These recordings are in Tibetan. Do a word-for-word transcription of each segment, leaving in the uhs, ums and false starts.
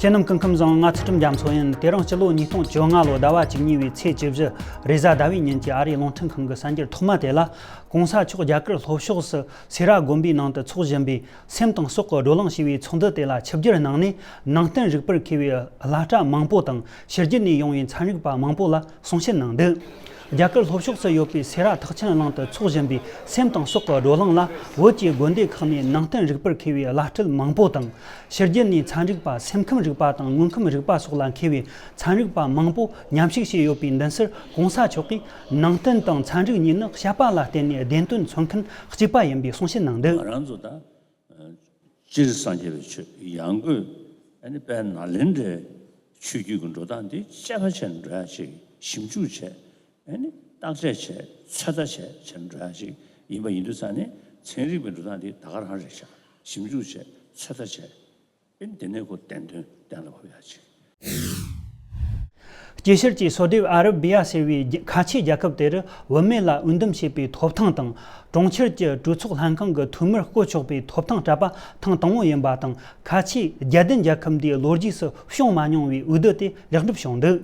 དེ་རྣམས་སྐུ་ཁམས་བཟང་། ང་ཚུལ་ཁྲིམས་རྒྱ་མཚོ་ཡིན། དེ་རིང་སྤྱི་ལོ་ཉིས་སྟོང་བཅོ་ལྔ་ལོ་ཟླ་བ་བཅུ་གཉིས་པའི་ཚེས་བཅུ་བཞི་རེས་གཟའ་ཟླ་བའི་ཉིན་གྱི་ཨ་རིའི་རླུང་འཕྲིན་ཁང་གི་གསར་འགྱུར་ཐོག་མ་དེ་ལ། གོང་ས་མཆོག་རྒྱ་གར་ལྷོ་ཕྱོགས་སུ་སེ་ར་དགོན་པའི་ནང་དུ་འཚོགས་བཞིན་པའི་སེམས་དང་སྲོག་གི་བགྲོ་གླེང་ཞེས་པའི་ཚོགས་འདུ་དེ་ལ་ཆིབས་བསྒྱུར་གནང་ནས། ནང་བསྟན་རིག་པར་མཁས་པའི་བླ་གྲྭ་མང་པོ་དང་ཕྱི་རྒྱལ་ནས་ཡོང་བའི་ཚན་རིག་པ་མང་པོ་ལ་གསུང་བཤད་གནང་འདུག་རྒྱ་གར་ལྷོ་ཕྱོགས་སུ་ཡོད་པའི་སེ་ར་ཐེག་ཆེན་གླིང་དུ་འཚོགས་བཞིན་པའི་སེམས་དང་སྲོག་གི་བགྲོ་གླེང་ལ། བོད་ཀྱི་དགོན་སྡེ་ཁག་ནས་ནང་བསྟན་རིག་པར་མཁས་པའི་བླ་སྤྲུལ་མང་པོ་དང་། ཕྱི་རྒྱལ་ནས་ཚན་རིག་པ། སེམས་ཁམས་རིག་པ་དང་། དངོས་ཁམས་རིག་པ་སོགས་ལ་མཁས་པའི་ཚན་རིག་པ་མང་པོ་མཉམ་ཞུགས་བྱས་ཡོད་པའི་མདུན་སར། གོང་ས་མཆོག་གིས། ནང་བསྟན་དང་ཚན་རིག་གཉིས་ནི་བཤད་པ་ལ་བརྟེན་ནས་བདེན་དོན་མཚོན་མཁན་གཅིག་པ་ཡིན་པའི་གསུང་བཤད་གནང་འདུག་ང་རང་ཚོ་ད། སྤྱིར་སངས་རྒྱས་པའི་ཆོས། ཡང་སྒོས་ཨ་ནི་དཔལ་ནཱ་ལེནྡྲའི་ཆོས་བརྒྱུད་ཀྱི་འགྲོ་སྟངས་འདི་དཔྱད་པ་བྱས་ནས་འགྲོ་ཡ་ཅིག་ཞིབ་འཇུག་བྱས། ཨ་ནི་བརྟག་དཔྱད་བྱས། ཚོད་ལྟ་བྱས། བྱས་ནས་འགྲོ་ཡ་ཅིག་ཡིན་པ་ཡིན་དུས་ཙང་ནས། ཚན་རིག་པའི་འགྲོ་སྟངས་འདི་ད་ག་རང་རེད་ཤག་ཞིབ་འཇུག་བྱས། ཚོད་ལྟ་བྱས། ཨ་ནི་དེ་ནས་ཁོ་བདེན་དོན་གཏན་ལ་ཕབ་ཡ་ཅིག་སྐྱེ་ཤར་གྱི་སོ་ཏེབ་ཨ་རབ་བི་ཡ་ཟེར་བའི་རྒྱ་ཁ་ཆེའི་རྒྱལ་ཁབ་དེར་བུད་མེད་ལ་འོས་འདེམས་བྱེད་པའི་ཐོབ་ཐང་དང་། གྲོང་ཁྱེར་གྱི་གྲོས་ཚོགས་ལྷན་ཁང་གི་འཐུས་མིར་བསྐོ་ཆོག་པའི་ཐོབ་ཐང་སྤྲད་པ་ཐེངས་དང་པོ་ཡིན་པ་དང་། ཁ་ཆེའི་རྒྱལ་བསྟན་རྒྱལ་ཁབ་འདིའི་ལོ་རྒྱུས་སུ་བྱུང་མ་མྱོང་བའི་འོས་བསྡུ་དེ་ལེགས་འགྲུབ་བྱུང་འདུག་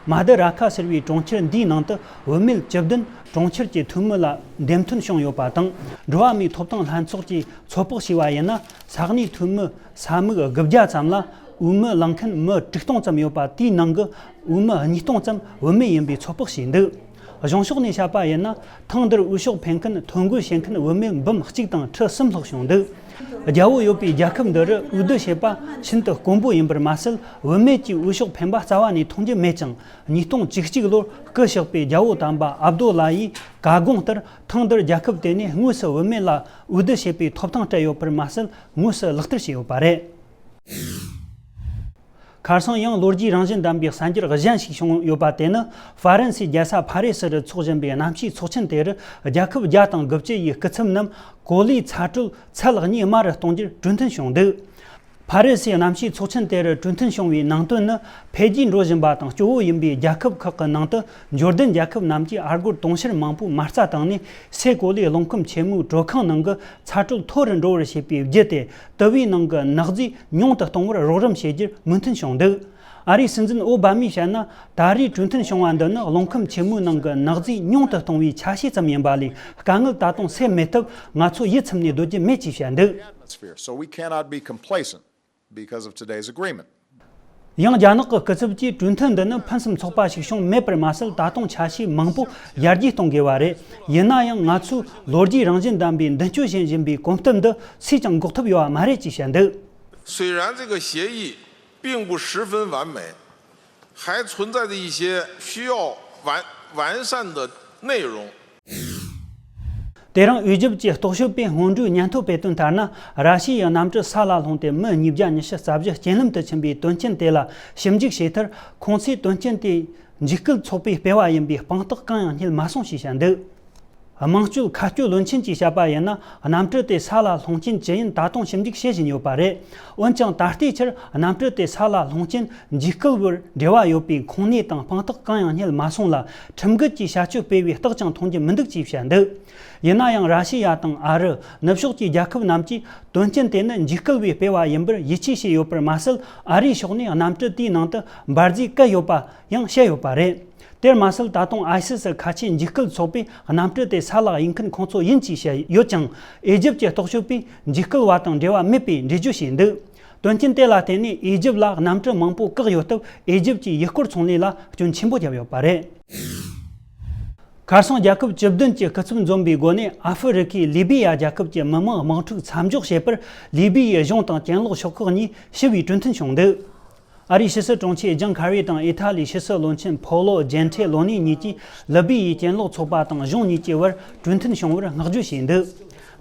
མ་དི་ར་ཁ་ཟེར་བའི་གྲོང་ཁྱེར་འདིའི་ནང་དུ་བུད་མེད་བཅུ་བདུན་གྲོང་ཁྱེར་གྱི་འཐུས་མི་ལ་འདེམས་ཐོན་བྱུང་ཡོད་པ་དང་། འགྲོ་བ་མིའི་ཐོབ་ཐང་ལྷན་ཚོགས་ཀྱིས་ཚོད་དཔག་བྱས་པ་ཡིན་ན། ས་གནས་འཐུས་མི་ས་མིག་དགུ་བརྒྱ་ཙམ་ལ། འོས་མི་ལེན་མཁན་མི་དྲུག་སྟོང་ཙམ་ཡོད་པ། དེའི་ནང་གི་འོས་མི་གཉིས་སྟོང་ཙམ་བུད་མེད་ཡིན་པའི་ཚོད་དཔག་བྱས་འདུག་གཞུང་ཕྱོགས་ནས་བཤད་པ་ཡིན་ན། ཐེངས་འདིར་འོས་ཤོག་འཕེན་མཁན། ཐོ་འགོད་བྱེད་མཁན་བུད་མེད་འབུམ་གཅིག་དང་ཁྲི་གསུམ་ལྷག་བྱུང་འདུག་རྒྱལ་པོ་ཡོད་པའི་རྒྱལ་ཁབ་འདི་རུ་འོས་བསྡུ་བྱེད་པ་ཤིན་ཏུ་དཀོན་པོ་ཡིན་པར་མ་ཟད། བུད་མེད་ཀྱིས་འོས་ཤོག་འཕེན་པ་རྩ་བ་ནས་མཐོང་རྒྱུ་མེད་ཅིང་། ཉིས་སྟོང་བཅུ་གཅིག་ལོར་སྐུ་གཤེགས་པའི་རྒྱལ་པོ་དམ་པ་ཨབ་དུ་ལ་ཡིས་བཀའ་དགོངས་ལྟར། ཐེངས་འདིར་རྒྱལ་ཁབ་དེ་ནས་དངོས་སུ་བུད་མེད་ལ་འོས་བསྡུ་བྱེད་པའི་ཐོབ་ཐང་སྤྲད་ཡོད་པར་མ་ཟད། དངོས་སུ་ལག་བསྟར་བྱས་ཡོད་པ་རེད། ཁ་སང་ཡང་ལོ་རྒྱུས་རང་བཞིན་ལྡན་པའི་གསར་འགྱུར་གཞན་ཞིག་བྱུང་ཡོད་པ། དེ་ནི་ཧྥ་རན་སིའི་རྒྱལ་ས་ཕ་རི་སི་རུ་འཚོགས་བཞིན་པའི་གནམ་གཤིས་ཚོགས་ཆེན་དེར། རྒྱལ་ཁབ་བརྒྱ་དང་དགུ་བཅུ་ཡི་སྐུ་ཚབ་རྣམས་གོ་ལའི་ཚ་དྲོད་ཚད་གཉིས་དམའ་རུ་གཏོང་རྒྱུར་གྲོས་མཐུན་བྱུང་འདུག་ཕ་རི་སིའི་གནམ་གཤིས་ཚོགས་ཆེན་དེར་གྲོས་མཐུན་བྱུང་བའི་ནང་དོན་ནི། འཕེལ་རྒྱས་འགྲོ་བཞིན་པ་དང་སྐྱོ་བོ་ཡིན་པའི་རྒྱལ་ཁབ་ཁག་གི་ནང་དུ། འབྱོར་ལྡན་རྒྱལ་ཁབ་རྣམས་ཀྱིས་ཨ་སྒོར་དུང་ཕྱུར་མང་པོའི་མ་རྩ་བཏང་ནས། སའི་གོ་ལའི་རླུང་ཁམས་ཆེན་མོའི་དྲོད་ཁང་ནང་གི་ཚ་དྲོད་མཐོ་རུ་འགྲོ་བར་བྱེད་པའི་བརྒྱུད་དེ། དུ་བའི་ནང་གི་ནག་རྫས་ཉུང་དུ་གཏོང་བར་རོགས་རམ་བྱེད་རྒྱུར་མོས་མཐུན་བྱུང་འདུག་ཨ་རིའི་སྲིད་འཛིན་ཨོ་བྷ་མས་བཤད་ན། ད་རེས་གྲོས་མཐུན་བྱུང་བ་འདི་ནི་རླུང་ཁམས་ཆེན་མོའི་ནང་གི་ནག་རྫས་ཉུང་དུ་གཏོང་བའི་ཆ་ཤས་ཙམ་ཡིན་པ་ལས། དཀའ་ངལ་ད་དུང་སེལ་མི་ཐུབ། ང་ཚོ་ཡིད་ཚིམ་ནས་སྡོད་རྒྱུ་མེད་ཅེས་བཤད་འདུག atmosphere, so we cannot be complacent because of today's agreement. ཡང་རྒྱ་ནག་གི་སྐུ་ཚབ་ཀྱིས། གྲོས་མཐུན་འདི་ནི་ཕུན་སུམ་ཚོགས་པ་ཞིག་བྱུང་མེད་པར་མ་ཟད། ད་དུང་ཆ་ཤས་མང་པོ་ཡར་རྒྱས་གཏོང་དགོས་པ་རེད། ཡིན་ན་ཡང་ང་ཚོས་ལོ་རྒྱུས་རང་བཞིན་ལྡན་པའི་མདུན་སྐྱོད་བྱེད་བཞིན་པའི་གོམ་སྟབས་འདི་སུས་ཀྱང་འགོག་ཐུབ་ཡོད་པ་མ་རེད་ཅེས་བཤད་འདུག虽然这个协议并不十分完美，还存在着一些需要完完善的内容。 དེ་རིང་ཨི་ཇིབ་ཀྱི་རྟོག་ཞིབ་པས་སྔོན་འགྲོའི་སྙན་ཐོ་སྤེལ་དོན་ལྟར་ན། ར་ཤི་ཡའི་གནམ་གྲུ་ས་ལ་ལྷུང་སྟེ་མི་ཉིས་བརྒྱ་ཉི་ཤུ་རྩ་བཞི་རྐྱེན་ལམ་དུ་ཕྱིན་པའི་དོན་རྐྱེན་དེ་ལ་ཞིབ་འཇུག་བྱས་མཐར། ཁོང་ཚོས་དོན་རྐྱེན་དེ་འཇིགས་སྐུལ་ཚོགས་པས་སྤེལ་བ་ཡིན་པའི་དཔང་རྟགས་གང་ཡང་རྙེད་མ་སོང་ཞེས་བཤད་འདུག་དམངས་གཙོའི་མཁའ་སྐྱོད་བློན་ཆེན་གྱིས་བཤད་པ་ཡིན་ན། གནམ་གྲུ་དེ་ས་ལ་ལྷུང་རྐྱེན་ཇི་ཡིན་ད་དུང་ཞིབ་འཇུག་བྱེད་བཞིན་ཡོད་པ་རེད། འོན་ཀྱང་། ད་ལྟའི་ཆར་གནམ་གྲུ་དེ་ས་ལ་ལྷུང་རྐྱེན་འཇིགས་སྐུལ་བར་འབྲེལ་བ་ཡོད་པའི་ཁུངས་སྣེ་དང་དཔང་རྟགས་གང་ཡང་རྙེད་མ་སོང་ལ། ཁྲིམས་འགལ་གྱི་བྱ་སྤྱོད་སྤེལ་བའི་རྟགས་ཀྱང་མཐོང་རྒྱུ་མི་འདུག་ཅེས་བཤད་འདུག་ཡིན་ན་ཡང་། ར་ཤི་ཡ་དང་ཨ་རི། ནུབ་ཕྱོགས་ཀྱི་རྒྱལ་ཁབ་རྣམས་ཀྱིས་དོན་རྐྱེན་དེ་ནི་འཇིགས་སྐུལ་བས་སྤེལ་བ་ཡིན་པར་ཡིད་ཆེས་བྱས་ཡོད་པར་མ་ཟད། ཨ་རིའི་ཕྱོགས་ནས་གནམ་གྲུ་དེའི་ནང་དུ་འབར་རྫས་བཀལ་ཡོད་པ་ཡང་བཤད་ཡོད་པ་རེད། དེར་མ་ཟད། ད་དུང་ཨའི་སི་སི་ཁ་ཆེའི་འཇིགས་སྐུལ་ཚོགས་པས་གནམ་གྲུ་དེ་ས་ལ་གཡུག་མཁན་ཁོང་ཚོ་ཡིན་ཅེས་བཤད་ཡོད་ཀྱང་། ཨི་ཇིབ་ཀྱི་རྟོག་ཞིབ་པས་འཇིགས་སྐུལ་བ་དང་འབྲེལ་བ་མེད་པའི་འགྲེལ་བརྗོད་བྱས་འདུག་དོན་རྐྱེན་དེ་ལ་བརྟེན་ནས་ཨི་ཇིབ་ལ་གནམ་གྲུ་མང་པོ་བཀག་ཡོད་སྟབས། ཨི་ཇིབ་ཀྱི་ཡུལ་སྐོར་ཚོང་ལས་ལ་སྐྱོན་ཆེན་པོ་བརྒྱབ་ཡོད་པ་རེད། ཁ་སང་རྒྱལ་ཁབ་བཅུ་བདུན་གྱི་སྐུ་ཚབ་འཛོམས་པའི་སྒོ་ནས། ཨ་ཧྥེ་རི་ཁའི་ལི་བི་ཡ་རྒྱལ་ཁབ་ཀྱི་མི་དམངས་དམག་འཁྲུག་མཚམས་འཇོག་བྱེད་པར། ལི་བི་ཡའི་གཞུང་དང་གྱེན་ལོག་ཕྱོགས་ཁག་གཉིས་ཞི་བའི་གྲོས་མཐུན་བྱུང་འདུག་ཨ་རིའི་ཕྱི་སྲིད་དྲུང་ཆེ་ཇོན་ཁ་རི་དང་ཨི་ཐ་ལིའི་ཕྱི་སྲིད་བློན་ཆེན་ཕའོ་ལོ་ཇེན་ཁྲེ་ལོ་ནི་གཉིས་ཀྱིས་ལི་བི་ཡའི་གྱེན་ལོག་ཚོགས་པ་དང་གཞུང་གཉིས་ཀྱི་བར་གྲོས་མཐུན་བྱུང་བར་བསྔགས་བརྗོད་བྱས་འདུག་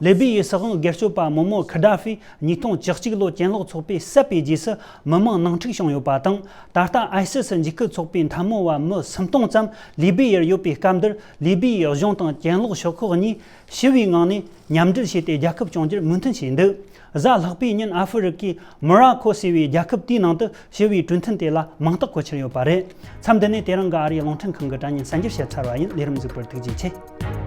ལི་བི་ཡའི་སྲིད་དབང་སྒེར་གཅོད་པ་མོ་མོ་ཁི་ཌ་ཧྥི་ཉིས་སྟོང་བཅུ་གཅིག་ལོ་གྱེན་ལོག་ཚོགས་པས་བསད་པའི་རྗེས་སུ། མི་མང་ནང་འཁྲུག་བྱུང་ཡོད་པ་དང་། ད་ལྟ་ཨའི་སི་སི་འཇིགས་སྐུལ་ཚོགས་པའི་འཐབ་མོ་བ་མི་སུམ་སྟོང་ཙམ་ལི་བི་ཡར་ཡོད་པའི་སྐབས་འདིར། ལི་བི་ཡའི་གཞུང་དང་གྱེན་ལོག་ཕྱོགས་ཁག་གཉིས་ཞི་བའི་ངང་ནས་མཉམ་འབྲེལ་བྱས་ཏེ། རྒྱལ་ཁབ་སྐྱོང་རྒྱུར་མོས་མཐུན་བྱས་འདུག་གཟའ་ལྷག་པའི་ཉིན་ཨ་ཧྥེ་རི་ཁའི་མོ་རོ་ཀོ་ཟེར་བའི་རྒྱལ་ཁབ་དེའི་ནང་དུ་ཞི་བའི་གྲོས་མཐུན་དེ་ལ་མིང་རྟགས་བཀོད་འཆར་ཡོད་པ་རེད། མཚམས་འདི་ནས་དེ་རིང་གི་ཨ་རིའི་རླུང་འཕྲིན་ཁང་གི་དྲ་བརྙན་གསར་འགྱུར་བཤད་ཚར་བ་ཡིན། ལས་རིམ་གཟིགས་པར་ཐུགས་རྗེ་ཆེ།